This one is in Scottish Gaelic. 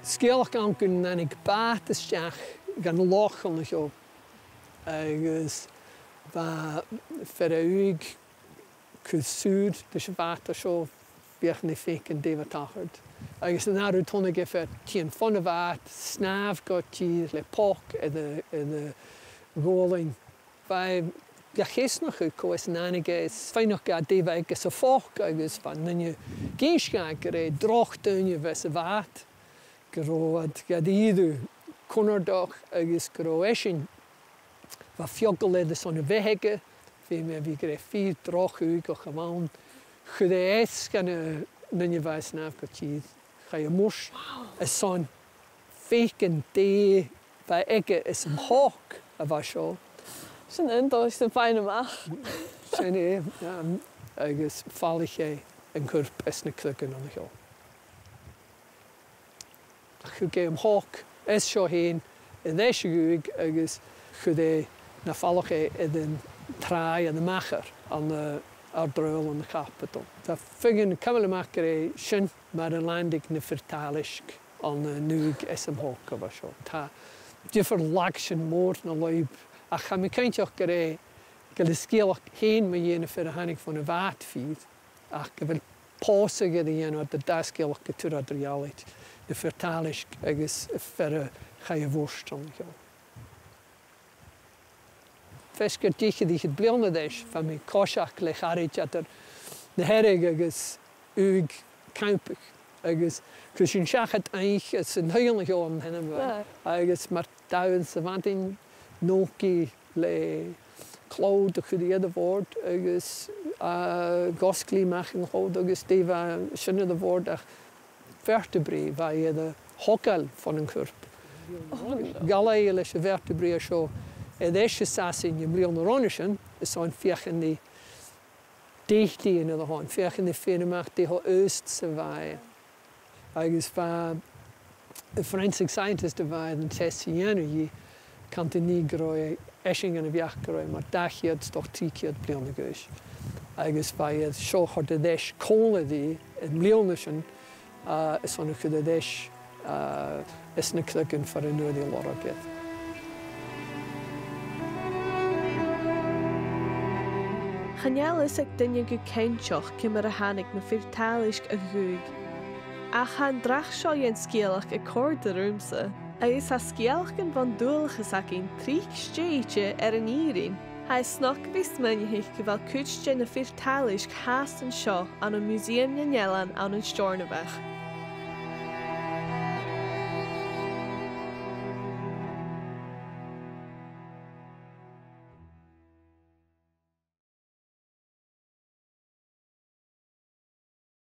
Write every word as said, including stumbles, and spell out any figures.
Sgeulachd ann gun tàinig bàta a-steach dhan loch an seo, agus bha fear a dh'fhàg cur sùil dhan a' bhàta seo, feuch am faiceadh e dè bha a' tachairt. Agus an ath rud, thàinig e far a' tighinn fon a' bhàta, snàmh gu tìr le poc air a, air a ghualainn. Bha e ga cheasnachadh cò às an tàinig e, is faighneachd dè bha aige sa phoc, agus bha an duine ag innse gur e droch dhaoine a bha sa bhàta, gun robh iad gad iarraidh cunnartach agus gun robh esan, bha feagal air airson a bheatha aige, feumaidh e bhith gur e fìor dhroch-ùghach a bh' ann. Chuir e às dhan an duine a bha a' snàmh gu tìr, chaidh a mhurt airson faicinn dè bha aige is am poc a bha seo. Sin an dòigh sin faighinn a-mach. Sin e, um, agus falaich e an corp is na cloigeann an seo. Thug e am poc is seo fhèin air ais a dh'Ùig agus chuir e na falach e air an tràigh ann am Machair, ann an, uh, àrd-rann an caibideil. Tha feadhainn a' cumail a-mach gur e sin mar a leandaig na fir tàileisg ann an Ùig is am poc a bha seo. Tha diofar laigsean mòr na lùib, ach tha mi cinnteach gur e, gu bheil an sgeulachd fhèin mu dheidhinn am fear a thàinig fon a' bhàta fìor, ach gu bheil pòsadh air a dhèanamh air an dà sgeulachd gu tur eadar-dhealaichte, na fir tàileisg agus am fear a chaidh a mhurt an seo. Feasgar deich air fhichead bliadhna air ais, bha mi a' coiseachd le charaid eadar na Hearadh agus Ùig a' campadh, agus chuir sinn seachad oidhche san t-saoghal an seo an t-ainm a bh' ann. Aye. Agus mar a tha thu sa mhadainn, nochd i le clobhd a chuir i air a' bhòrd agus, uh, dh'fhosgail i a-mach an clobhd agus dè bha sin air a' bhòrd ach vertebrae a bha i air a thogail fon a' chorp. Dh'fhalbh i leis a' vertebrae seo air ais a Sasainn am bliadhna roimhe sin, is ann feuchainn ri dè tha i a' dèanamh, feuchainn ri faighinn a-mach dè cho aosta 's a bha i. Agus bha am forensic scientist a bha air an test a dhèanamh dhi, cantainn gun robh esan den bheachd gun robh i mar dà cheud 's dòcha trì cheud bliadhna a dh'aois. Agus bha i air seo a chur air ais còmhla rithe am bliadhna sin, uh, is ann a chur air ais, uh, is na cloigeann far an d' fhuair i lorg air. Chan eil fhios aig duine gu cinnteach ciamar a thàinig na fir tàileisg a dh'Ùig. Ach tha an dreach seo dhen sgeulachd a' còrdadh riumsa, agus tha sgeulachdan bhon dualchas againn tric stèidhichte air an fhìrinn. Tha e snog a bhith a' smaoineachadh gu bheil cuid de na fir tàileisg fhathast an seo ann am Museum nan Eilean ann an Steòrnabhagh.